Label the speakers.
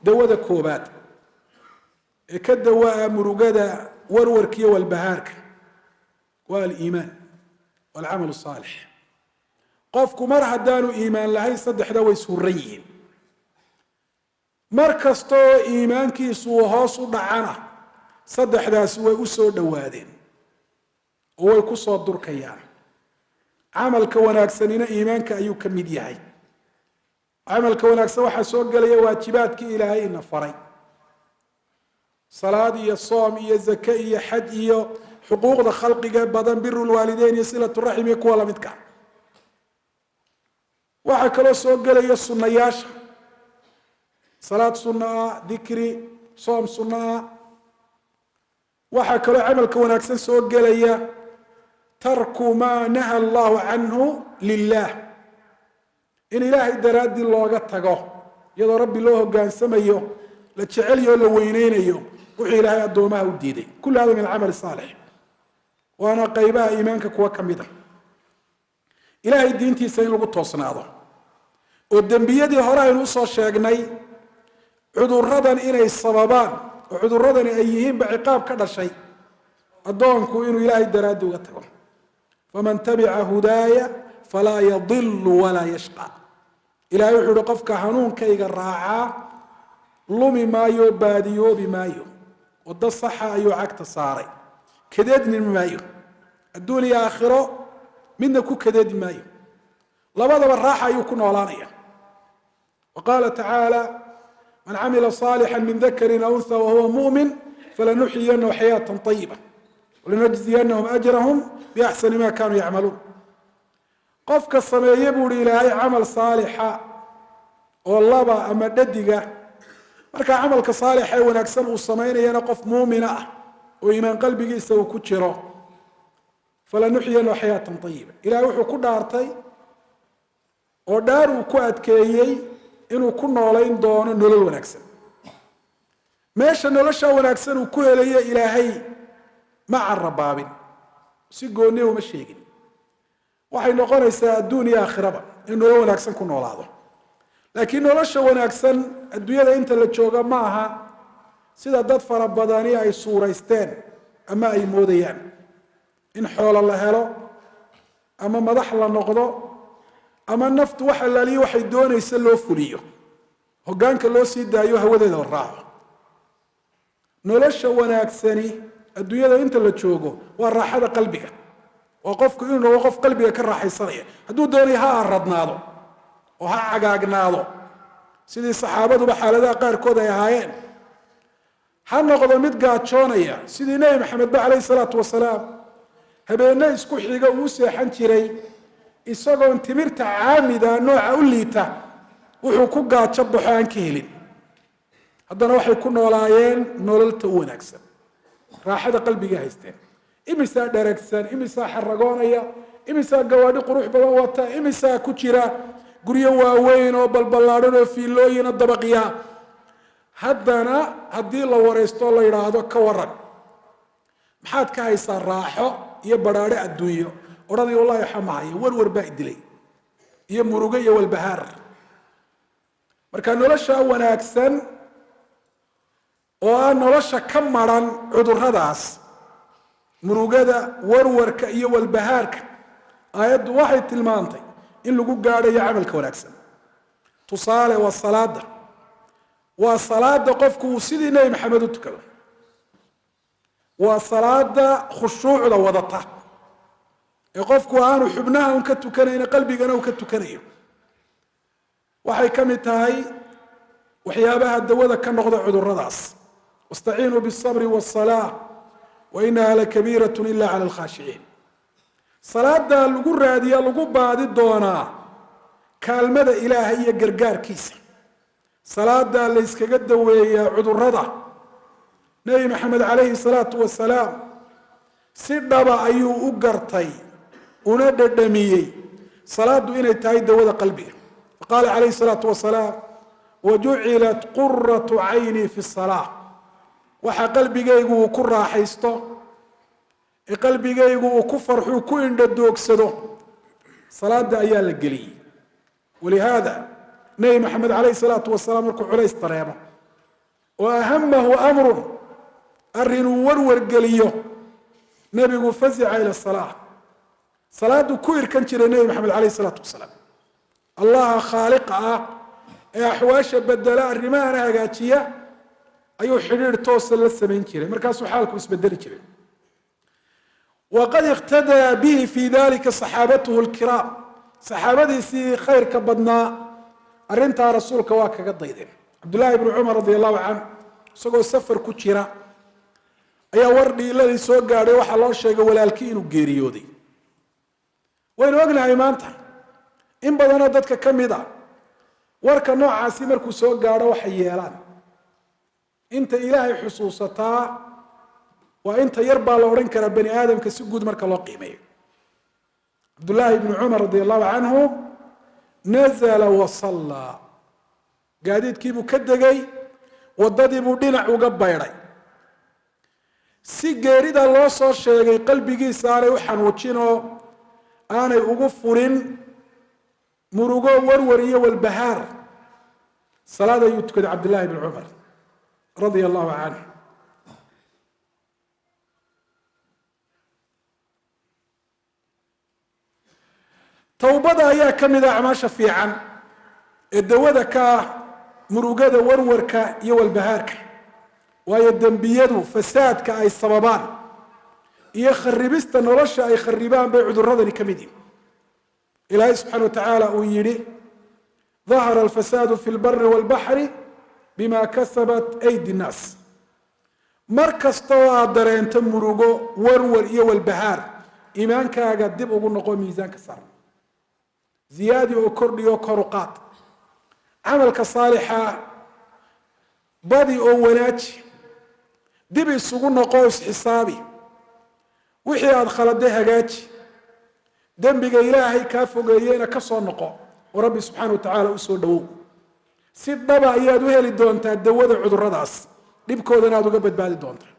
Speaker 1: Dawada koobaad ee ka dawaa murugada, warwarka iyo walbahaarka waa aliimaan walcamal saalix. Qofku mar haddaanu iimaan lahayn, saddexda way suran yihiin. Mar kasta oo iimaankiisu uu hoos u dhacana, saddexdaasi way u soo dhowaadeen oo way ku soo durkayaan. Camalka wanaagsanina iimaanka ayuu ka mid yahay. Camalka wanaagsan waxaa soo gelaya waajibaadkii Ilaahay ina faray, salaad iyo soom iyo zake iyo xaj iyo xuquuqda khalqiga badan, birulwaalideyn iyo silaturaxim iyo kuwa lamidka. Waxaa kaloo soo gelaya sunnayaasha, salaad sunna ah, dikri, soom sunna ah. Waxaa kaloo camalka wanaagsan soo gelaya tarku maa naha allahu canhu lilah, in Ilaahay daraaddii looga tago, iyadoo Rabbi loo hogaansamayo, la jecelyo o la weyneynayo wuxuu Ilaahay addoomaha u diiday. Kul hada min alcamal saalix, waana qaybaha iimaanka kuwa ka mid a. Ilaahay diintiisa in lagu toosnaado oo dembiyadii hore aynu usoo sheegnay cuduradan inay sababaan, oo cuduradani ay yihiinba ciqaab ka dhashay addoonku inuu Ilaahay daraaddi uga tago. Faman tabica hudaaya falaa yadilu walaa yashqa. Ilahay wuxuu uhi, qofka hanuunkayga raacaa lumi maayo, baadiyoobi maayo, waddo saxa ayuu cagta saaray, kadeedmi maayo, adduun iyo aakhiro midna ku kadeedi maayo, labadaba raaxa ayuu ku noolaanaya. Wa qaala tacaala: man camila صaalixا min dakari aw unha wahuwa muؤmin falanuxyiyanahu xayaaة طayiba walanajziyanahum ajrahum biaxsani ma kanuu yacmaluun. Qofka sameeye, buu uhi Ilaahay, camal saalixa oo laba ama dhadiga, markaa camalka saalixa ee wanaagsan uu samaynayana qof muumina ah oo iimaan qalbigiisa uu ku jiro, falanuxyiyanahu xayaatan ayiba. Ilahay wuxuu ku dhaartay oo dhaar uu ku adkeeyey inuu ku noolayn doono nolol wanaagsan. Meesha nolosha wanaagsan uu ku helayo Ilaahay ma carabaabin, si gooniya uma sheegin. Waxay noqonaysaa adduun iyo aakhiraba in nolol wanaagsan ku noolaado. Laakiin nolosha wanaagsan adduunyada inta la jooga ma aha sida dad fara badani ay suuraysteen ama ay moodayaan, in xoolo la helo ama madax la noqdo ama naftu wax allaaliyo waxay doonaysa loo fuliyo, hoggaanka loo sii daayo, hawadeeda la raaco. Nolosha wanaagsani adduunyada inta la joogo waa raaxada qalbiga, waa qofku inuu noqdo qof qalbiga ka raaxaysanaya. Hadduu doonayo ha aradnaado oo ha cagaagnaado, sidii saxaabaduba xaaladaha qaarkood ay ahaayeen, ha noqdo mid gaajoonaya, sidii Nebi Maxamed ba calayhi salaatu wasalaam habeenne isku xiga uu seexan jiray isagoon timirta caamida nooca u liita wuxuu ku gaajo baxo aan ka helin. Haddana waxay ku noolaayeen nololta u wanaagsan, raaxada qalbiga haysteen. Imisaa dheragsan, imisaa xaragoonaya, imisaa gawaadhi qurux badan wata, imisaa ku jira guryo waaweyn oo balballaadhan oo fiilooyina dabaqya, haddana haddii la waraysto, la yidhaahdo, "Ka waran, maxaad ka haysaa raaxo iyo badhaadhe adduunyo?" odhanaya, "Wallahi waxa ma haya, warwar baa idilay iyo murugo iyo walbahaar." Marka nolosha wanaagsan oo ah nolosha ka maran cuduradaas murugada, warwarka iyo walbahaarka, aayaddu waxay tilmaantay in lagu gaadhayo camalka wanaagsan. Tusaale, waa salaada, waa salaada qofku uu sidii Nebi Maxamed u tukado, waa salaada khushuucda wadata ee qofku aanu xubnaha un ka tukanayna, qalbigana uu ka tukanayo. Waxay ka mid tahay waxyaabaha dawada ka noqda cuduradaas. Wastaciinuu biالsabri wالsalaa wainaha lakabiiraة ila clى alkhaashiciin. Salaadaa lagu raadiya, lagu baadi doonaa kaalmada Ilaahay iyo gargaarkiisa. Salaadaa la yskaga daweeyaa cudurada. Nebi Maxamed calayhi salaatu wasalaam si dhaba ayuu u gartay una dhadhamiyey salaadu inay tahay dawada qalbiga. Faqaala calayhi salaatu wasalaam: "Wajucilat quratu caynii fi salaa." Waxa qalbigaygu uu ku raaxaysto ee qalbigaygu uu ku farxuu, ku indhadoogsado, salaada ayaa la geliyey. Walihaada Nebi Maxamed calayhi salaatu wasalaam markuu culays dareemo Oo ahamahu amrun, arrinuu warwargeliyo, nebigu fazica ila salaa, salaaduu ku irkan jiray Nebi Maxamed calayh isalaatu wasalaam. Allaha khaaliqa ah ee axwaasha bedela, arrimahana hagaajiya, ayuu xidhiir toosa la samayn jiray, markaasuu xaalku isbedeli jiray. Waqad iqtadaa bihi fi dalika saxaabatuhu lkiraam, saxaabadiisii khayrka badnaa arrintaa rasuulka waa kaga daydeen. Cabdullaahi bnu Cumar radia allahu canhu, isagoo safar ku jira ayaa war dhiiladii soo gaadhay. Waxaa loo sheegay walaalkii inuu geeriyooday. Waynu ognahay maanta in badanoo dadka ka mid a warka noocaasi markuu soo gaadho waxay yeelaan. Inta Ilaahay xusuusataa waa inta yar baa la odhan karaa bani aadamka si guud marka loo qiimeeyo. Cabdullaahi bnu Cumar radia allahu canhu nazala wasallaa, gaadiidkiibuu ka degay, waddadiibuu dhinac uga baydhay si geerida loo soo sheegay qalbigiisa aanay u xanuujin oo aanay ugu furin murugo, warwar iyo walbahaar. Salaad ayuu tukaday Cabdillahi bn Cumar radia allahu canh. Towbada ayaa ka mid ah acmaasha fiican ee dawada ka ah murugada, warwarka iyo walbahaarka, waayo dembiyadu fasaadka ay sababaan iyo kharibista nolosha ay kharibaan bay cuduradani ka mid yihin. Ilaahay subxaana wa tacaala uu yidhi: dahara alfasaadu fi lbari walbaxri bima kasabat aydi nnaas. Mar kasta oo aad dareento murugo, warwar iyo walbahaar, iimaankaaga dib ugu noqo, miisaanka saar, ziyaadi oo kordhiyo, kor u qaad camalka saalixa, badi oo wanaaji, dib isugu noqo, isxisaabi, wixii aada khaladay hagaaji, dembiga Ilaahay kaa fogeeyeyna ka soo noqo oo Rabbi subxaana wa tacaala usoo dhowow. Si dhaba ayaad u heli doontaa dawada cuduradaas, dhibkoodana aad uga badbaadi doontaa.